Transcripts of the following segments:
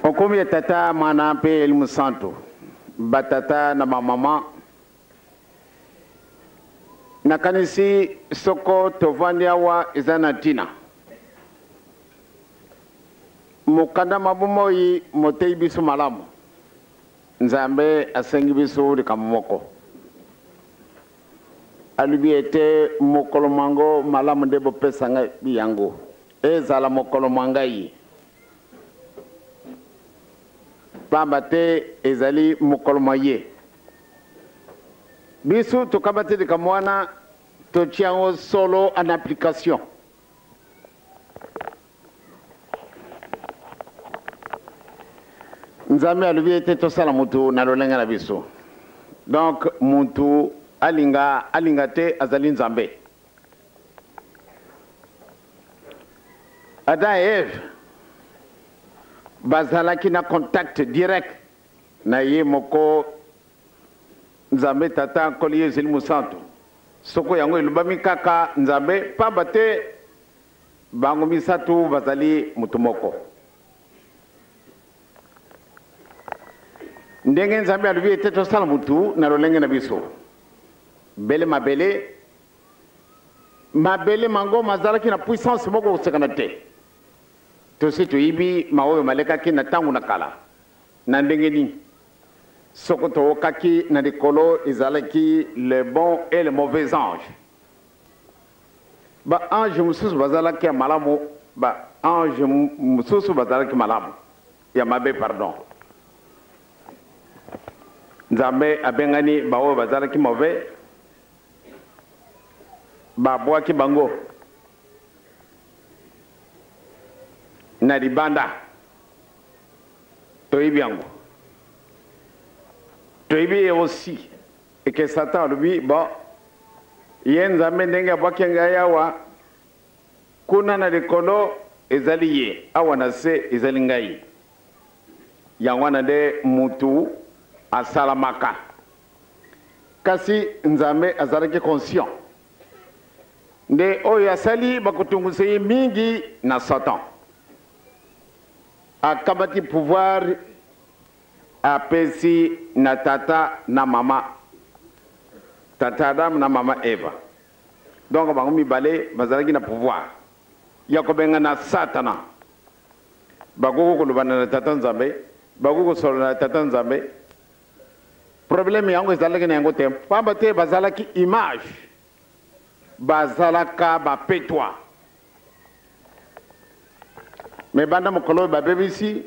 Okomi ya Tata, Mwana mpe Elimo Santu, batata na bamama, nakanisi soko tovandi awa eza na ntina. Mokanda mwa bomoi moteyi biso malamu. Nzambe asengi biso likambo moko. Alobi ete, Mokolo mwango malamu nde bopesa ngai yango, ezala mokolo mwa ngai, mpamba te ezali mokolo mwa ye. Biso tokamati likambo wana, totia yango solo en application. Nzambe alobi ete tosala mutu na lolenge na biso. Donc mutu alinga alinga te azali Nzambe. Adam et Eve bazalaki na contact direct na ye moko Nzambe Tata Nkolo Yezu Elimo Santu. Soko yango elobami kaka Nzambe pamba te bango misatu bazali moto moko. Ndenge Nzambe alobi ete tosala motu na lolenge na biso, bele mabele, mabele mango mazalaki na puissance moko kosekana te. Tosi toyibi maoyo malekaki na tango na kala. Na ndenge nini? Soko tookaki na likolo ezalaki le bon et le mauvais ange. Ba anges mosusu bazalaki ya malamu, ba anges mosusu bazalaki malamu, ya mabe pardon. Nzambe abengani baoyo bazalaki mauvais, babwaki bango na libanda. Toyebi yango. Toyebi ye aussi que Satan alobi bon ye Nzambe ndenge abwaki ngai awa kuna na likolo ezali ye awa na se ezali ngai. Yango wana nde mutu asalamaka. Kasi Nzambe azalaki conscient nde oyo asali bakotungisa ye mingi na Satan. Akamati pouvoir apesi na tata na mama, tata Adam na mama Eva. Donc bango mibale bazalaki na pouvoir ya kobengana Satana. Bakoki kolobana na tata Nzambe, bakoki kosolola na tata Nzambe. Problème yango ezalaki na yango te, pamba te bazalaki image, bazalaka bapetwa. Mais banda mokolo oyo babebisi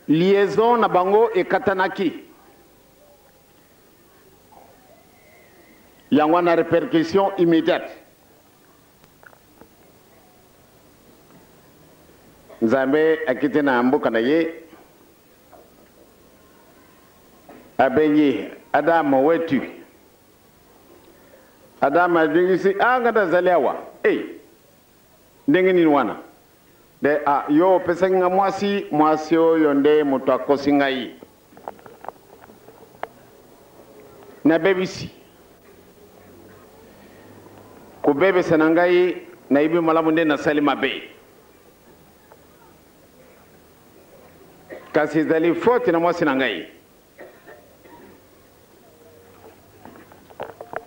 liaison na bango ekatanaki. Yango wana repercussion immediate. Nzambe akiti na mboka na ye abengi Adam où es-tu? Adam azongisi ah nga nazali awa. Hey, ndenge nini wana? De ah yo opesaki nga mwasi, mwasi oyo nde moto akosi ngai. Nabebisi. Kobebisa na ngai nayebi malamu nde nasali mabe. Kasi ezali faute na mwasi na ngai.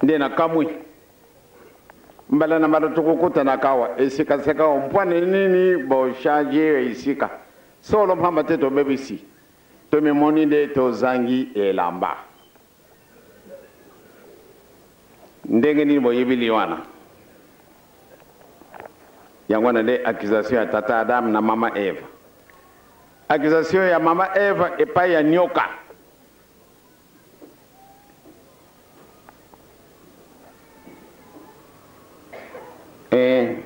Nde nakamwi. Mbala na mbala tokokutanaka awa esika sekawa mpo na nini bochange esika? Solo mpamba te tobebisi, tomimoni nde tozangi elamba. Ndenge nini boyebi li wana? Yango wana nde accusation ya tata Adam na mama Eva. Accusation ya mama Eva epai ya nioka. Eh,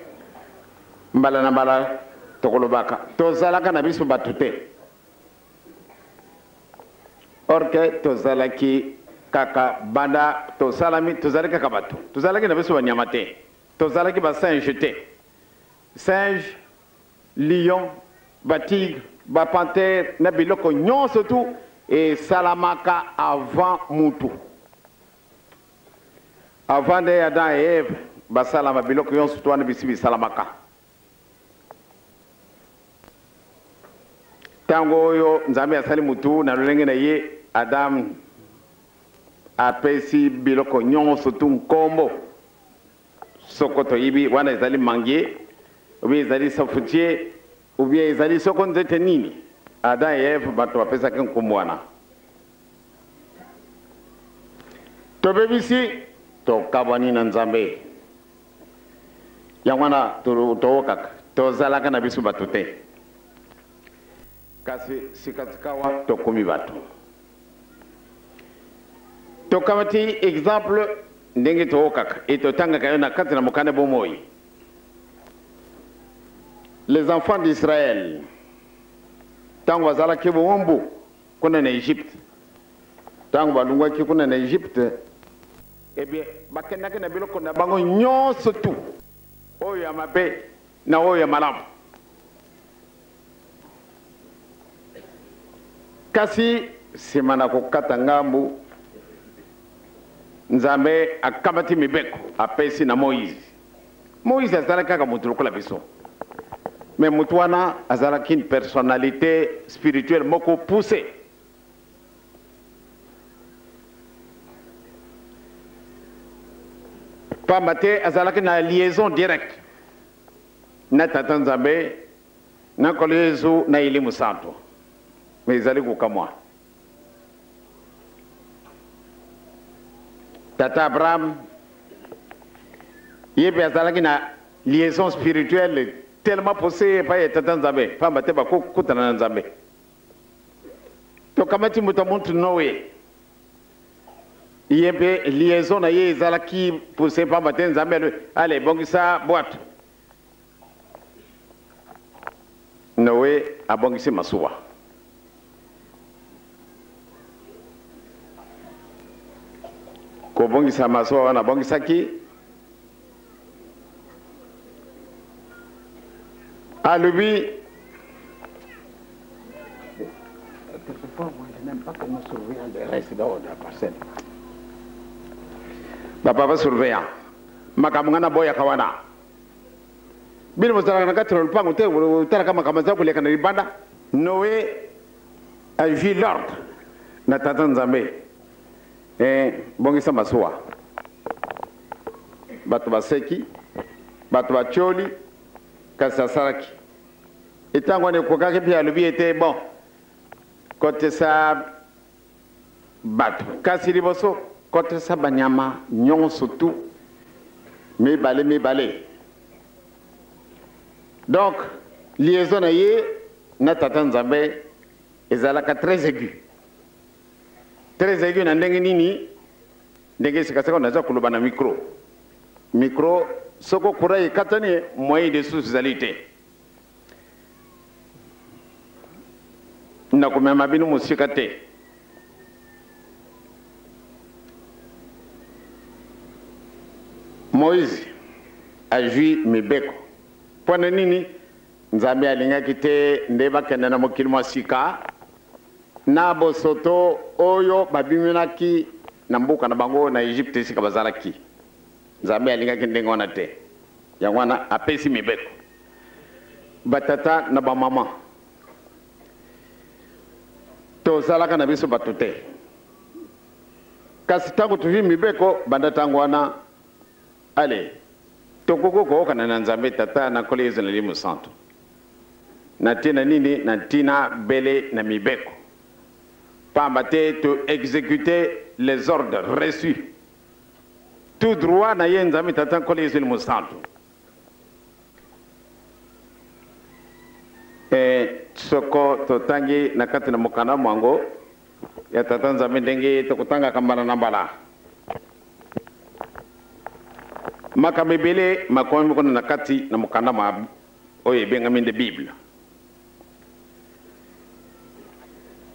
mbala na mbala tokolobaka tozalaka na biso bato te, or que tozalaki kaka banda tosalami, tozali kaka bato, tozalaki na biso banyama te, tozalaki ba singe te. Singe, lion, ba tigre, ba panthere na biloko nyonso tout esalamaka avant mutu. Avant nde Adam et Eve Basalama biloko nyonso to wana bisi bisalamaka. Ntango oyo Nzambe asali mutu na lolenge na ye, Adam apesi biloko nyonso tu nkombo. Soko toyibi wana ezali mangue, ou bien ezali safoutier, ou bien ezali soko nzete nini, Adam et Eve bato bapesaki nkombo wana. Tobebisi, tokabwani na Nzambe. Yango wana tookaka, tozalaka na biso bato te. Kasi sikasikawa tokomi bato. Tokamati exemple ndenge tookaka e totangaka yo na kati na mokanda bomoi. Les enfants d'Israël, ntango bazalaki bowumbu kuna na Egypte, ntango balongwaki kuna na Egypte, eh bien bakendaki na biloko na bango nyonso tu, oyo ya mabe na oyo ya malamu. Kasi nsima na kokata ngambu, Nzambe akamati mibeko apesi na Moïse. Moïse azalaki kaka moto lokola biso, mais moto wana azalaki une personnalité spirituelle moko poussée. Pamba te azalaki na liaison directe na Tata Nzambe, na Nkolo Yezu, na Elimo Santu. Mais ezali kokamwa. Tata Abraham ye mpe azalaki na liaison spirituelle tellement poussée epai ya Tata Nzambe, pamba te bakokutana na Nzambe. Tokamati moto ya muntu Noe, ye mpe liaison na ye ezalaki poussée, pamba te Nzambe alobi, ale bongisa bwato. Noe abongisi masuwa. Kobongisa masuwa wana abongisaki, alobi quelquefois, moi, je n'aime pas comment surveillant le reste dans la parcelle. Bapapa surveillant, makambo nga naboyaka wana. Bino bozalaka na kati na lopango te, otalaka makambo aza koleka na libanda. Noé azwi l'ordre na Tata Nzambe, bongisa masuwa. Bato baseki, bato batioli, kasi asalaki. Etango wana ekokaki mpe alobi ete bon, kotisa bato, kasi liboso kotisa banyama nyonso tu mibale mibale. Donc liaison na ye na Tata Nzambe ezalaka très aigu. Très aigu na ndenge nini? Ndenge sikasika naza koloba na micro. Micro soko courant ekatani, moyen de source ezali te. Nakomema bino mosika te. Moïse azwi mibeko. Mpo na nini? Nzambe alingaki te nde bakende na mokili mwa sika na bosoto oyo babimelaki na mboka na bango na Egypte esika bazalaki. Nzambe alingaki ndenge wana te. Yango wana apesi mibeko. Batata na bamama, tozalaka na biso bato te, kasi ntango tozwi mibeko banda ntango wana, ale tokoki kookana na Nzambe Tata na Nkolo Yezu na Elimo Santu. Na ntina nini? Na ntina bele na mibeko, pamba te to exécuter les ordres reçus tout droit na ye Nzambe Tata Nkolo Yezu Elimo Santu. Soko totangi na kati na mokanda mwango ya Tata Nzambe ndenge tokotangaka mbala na mbala, makambo ebele makomami kuna na kati na mokanda mwa oyo ebengami nde Bible.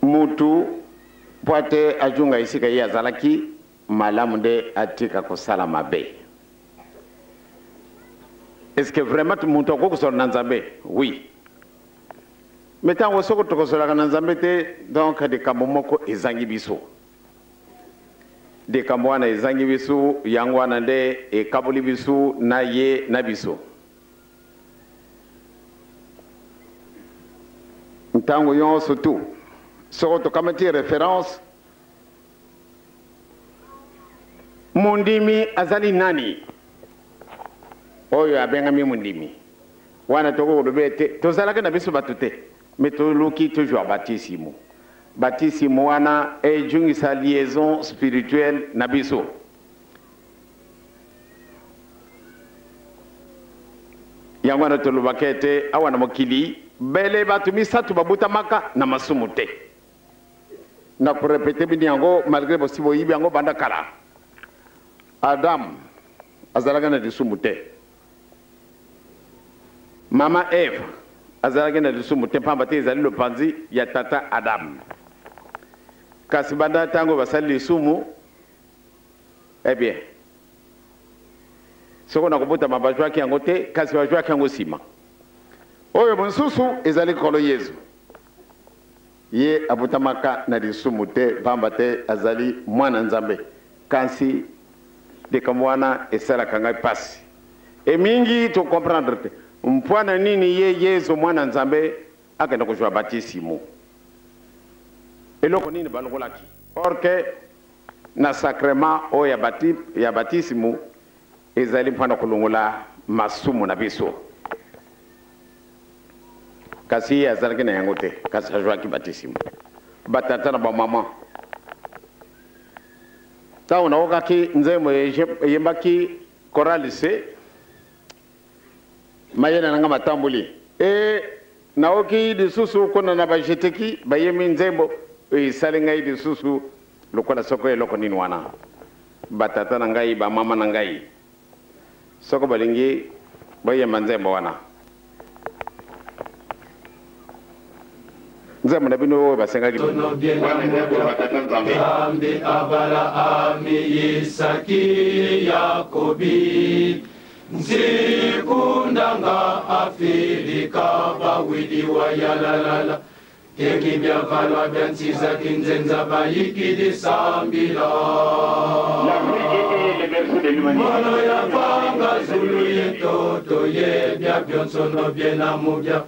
Mutu mpo ate azonga esika ye azalaki, malamu nde atika kosala mabe. Est-ce que vraiment mutu akoki kosolola na Nzambe? Oui. Mais ntango soko tokosololaka na Nzambe te, donc likambo moko ezangi biso. Likambo wana ezangi biso, yango wana nde ekaboli biso na ye na biso. Ntango nyonso tu soko tokamati reference, mondimi azali nani? Oyo abengami mondimi wana, tokoki koloba ete tozalaki na biso bato te, me toluki tozwa batisimo. Batisimo wana ejungisa liaison spirituelle na biso. Yango wana tolobaka ete awa na mokili bele bato misato babutamaka na masumu te. Na korepete bino yango malgré bosi boyibi yango banda kala. Adam azalaki na lisumu te. Mama Eve azalaki na lisumu te, pamba te ezali lopanzi ya tata Adam. Kasi banda ntango basali lisumu, eh bien, soko na kobotama bazwaki yango te, kasi bazwaki yango nsima. Oyo mosusu ezali Nkolo Yezu. Ye abotamaka na lisumu te, pamba te azali mwana Nzambe. Kasi likambo wana esalaka ngai pasi e mingi to comprendre te mpwana nini ye Yezu mwana Nzambe akenda kozwa batisimo. Eloko nini balongolaki? Or que na sacrement oyo ya bati, ya batisimo ezali mpona kolongola masumu na biso. Kasi ye azalaki na yango te, kasi azwaki batisimo. Batata na bamama, ntango naokaki nzembo eyembaki chorale C, mayele na nga matamboli e naoki lisusu kuna na bajeteki bayembi nzembo esali ngai lisusu lokola soko eloko nini wana. Batata na ngai, bamama na ngai, soko balingi bayemba nzembo wana, nzembo na bino oyo basengaki Nzambe Abalahami, Isaki, Yakobi, Nzikundanga Afilika bawili wa yalalala teki byavalwa bya nziza kinzenza bayikidisambila Mwana ya panga zulu ye toto ye bya byonsono byena mubya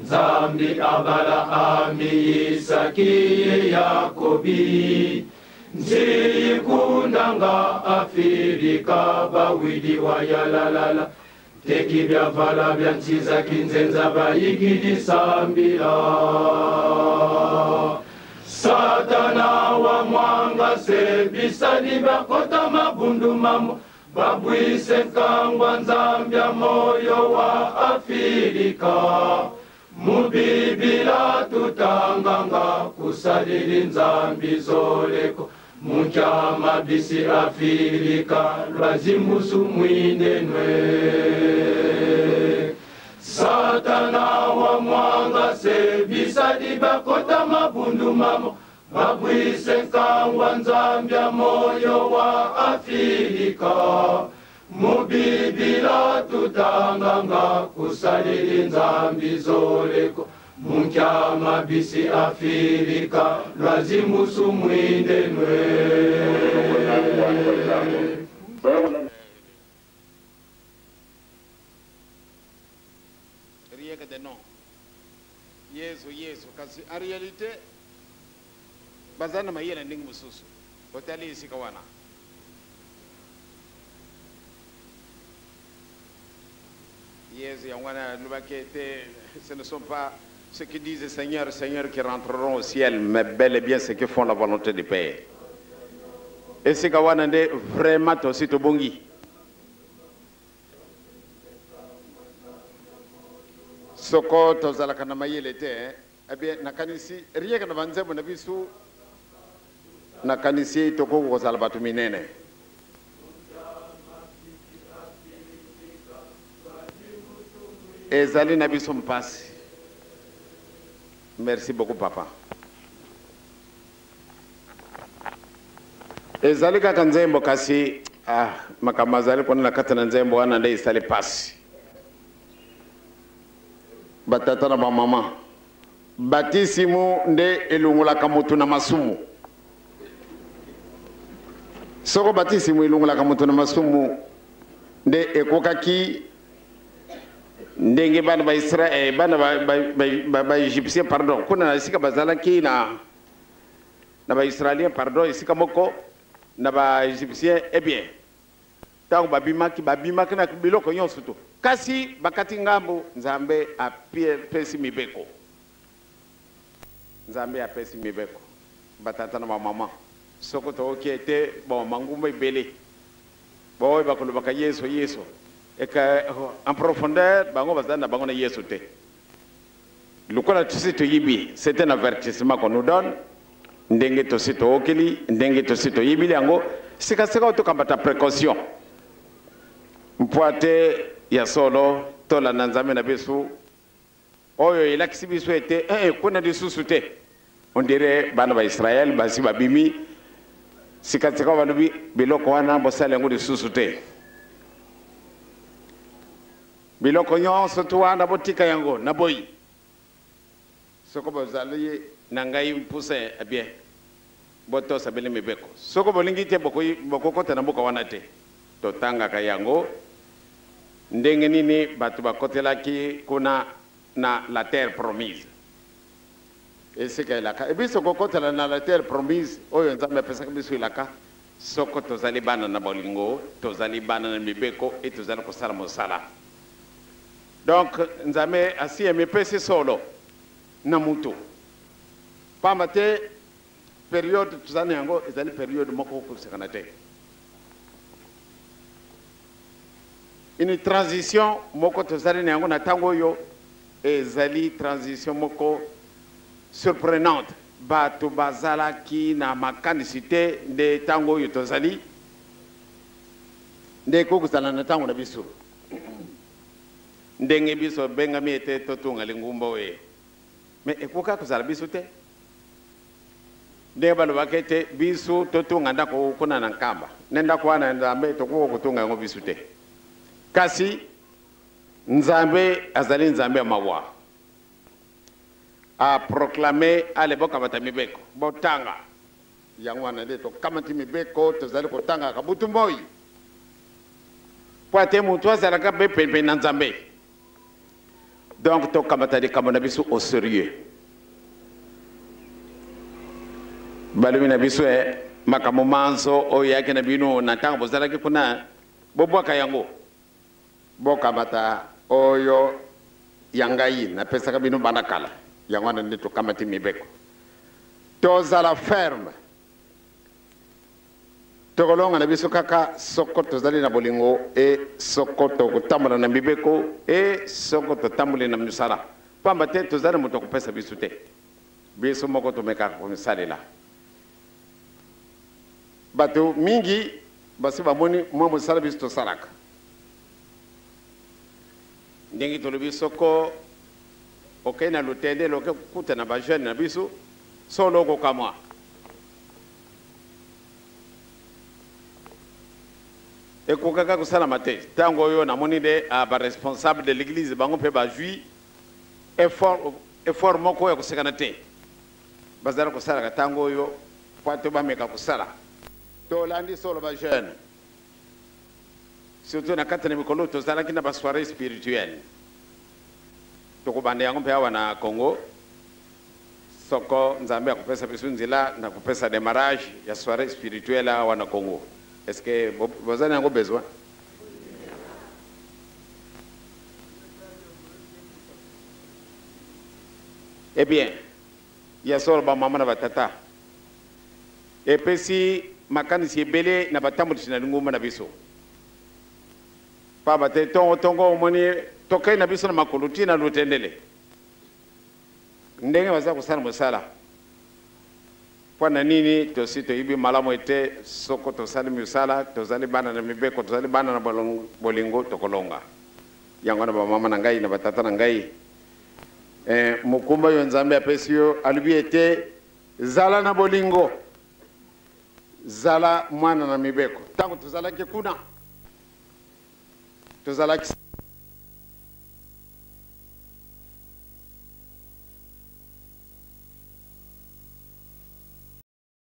Nzambi Abalahami, Isaki, Yakobi, Nzikundanga Afilika bawili wa yalalala teki byavala bya nziza kinzenza bayikidisambila Satana wa mwanga se bisali bakota mabundu mamo babwise nkangwa Nzambya moyo wa Afilika mubibila tutanganga kusalili Nzambi zoleko munkyama bisi Afilika lwazimusu mwinenwe Satana wa mwanga se bisali bakota mabundu mamo babwise nkangwa Nzambya moyo wa Afilika mubibila tutanganga kusalili Nzambi zoleko munkyama bisi Afilika lwazimusu mwindenwe. Rien que de nom. Yezu, Yezu, kasi en réalité baza na mayele ndenge mosusu. Otali esika wana, Yezu yango wana alobaki ete ce ne sont pas ceux qui disent Seigneur, Seigneur qui rentreront au ciel, mais bel et bien ceux qui font la volonté du Père. Esika wana nde vraiment tosi tobongi. Soko tozalaka na mayele te, eh bien nakanisi rien que na banzembo na biso, nakanisi tokoki kozala bato minene. Ezali na biso mpasi. Merci beaucoup papa. Ezali kaka nzembo, kasi ah, makambo azali kuna na kati na nzembo wana nde esali pasi. Batata na bamama, batisimu nde elongolaka moto na masumu. Soko batisimo elongolaka moto na masumu, nde ekokaki ndenge bana ba Israël, bana ba Égyptien, pardon, kuna na esika bazalaki na ba Israélien, pardon, esika moko na ba Égyptien, eh bien ntango babimaki, babimaki na biloko nyonso to, kasi bakati ngambo. Nzambe apesi mibeko, Nzambe apesi mibeko. Batata na bamama, soko tokoki ete bon, mangumba ebele baoyo bakolobaka Yesu, Yesu, eka en profondeur bango bazali na bango na Yesu te. Lokola tosi toyibi, c'est un avertissement qu'on nous donne. Ndenge tosi tookeli, ndenge tosi toyibili yango, sikasika oyo tokambata précaution, mpo ate ya solo tolanda Nzambe na biso oyo elakisi biso ete kuna lisusu te. On dirait bana ba Israel basi babimi, sikasika balobi biloko wana bosala yango lisusu te, biloko nyonso tu wana botika yango na boyi. Soko bozali na ngai mpusa ya bien, botosa bele mibeko. Soko bolingi te, bokokota na mboka wana te. Totangaka yango ndenge nini bato bakotelaki kuna na la terre promise, esika elaka. Ebiso kokotela na la terre promise oyo Nzambe apesaki biso elaka, soko tozali bana na bolingo, tozali bana na mibeko e tozali kosala mosala. Donc Nzambe asi amipesi solo na mutu, pamba te période tozali na yango ezali période moko kosekana te, une transition moko tozali na yango na ntango oyo ezali transition moko surprenante. Bato bazalaki na makanisi te nde ntango oyo tozali nde ekoki kozala na ntango na biso, ndenge biso ebengami ete totunga lingumba oyo. Me ekoka kozala biso te, ndenge balobaki ete biso totunga ndako kuna na Nkamba, nde ndako wana ya Nzambe tokoka kotunga yango biso te. Kasi Nzambe azali Nzambe ya mawa, aproclame ale bokamata mibeko, botanga yango. Wana nde tokamati mibeko, tozali kotangaka butu moi, po ate motu azalaka mpe pembeni na Nzambe. Donc tokamata likambo na biso au sérieux. Balobi na biso e makambo manso oyo eyaki na bino na ntango bozalaki kuna, bobwaka yango, bokamata oyo ya ngai napesaka bino banda kala. Yango wana nde tokamati mibeko, tozala ferme. Tokolonga na biso kaka soko tozali na bolingo e soko tokotambola na mibeko e soko totamboli na misala, pamba te tozali moto akopesa biso te, biso moko tomekaka komisalela. Bato mingi basi bamoni mwa mosala biso tosalaka. Ndenge tolobi, soko okei na Lutendele, oke kokuta na bajeune na biso, solo okokamwa. Ekokaka kosalama te. Ntango oyo namoni nde baresponsable de l'église, bango mpe bazwi effort moko ya kosekana te, bazala kosalaka ntango oyo po ate bameka kosala. Tolandi solo bajeune, surtout na kati na mikolo tozalaki na basoirée spirituelle. Tokobanda yango mpe awa na Congo, soko Nzambe akopesa biso nzela na kopesa démarrage ya soirée spirituelle awa na Congo. Est ce que boza na yango besoin? Eh bien, ya solo, bamama na batata, epesi makanisi ebele na batambulisi na lingumba na biso, pamba te ntongo ntongo omoni tokei na biso na makolo ntina Lutendele, ndenge baza kosala mosala. Mpo na nini? Tosi toyebi malamu ete soko tosali misala, tozali bana na mibeko, tozali bana na bolingo, tokolonga yango. Na bamama na ngai, na batata na ngai, mokumba oyo Nzambe apesi yo, alobi ete zala na bolingo, zala mwana na mibeko. Ntango tozalaki kuna, tozalaki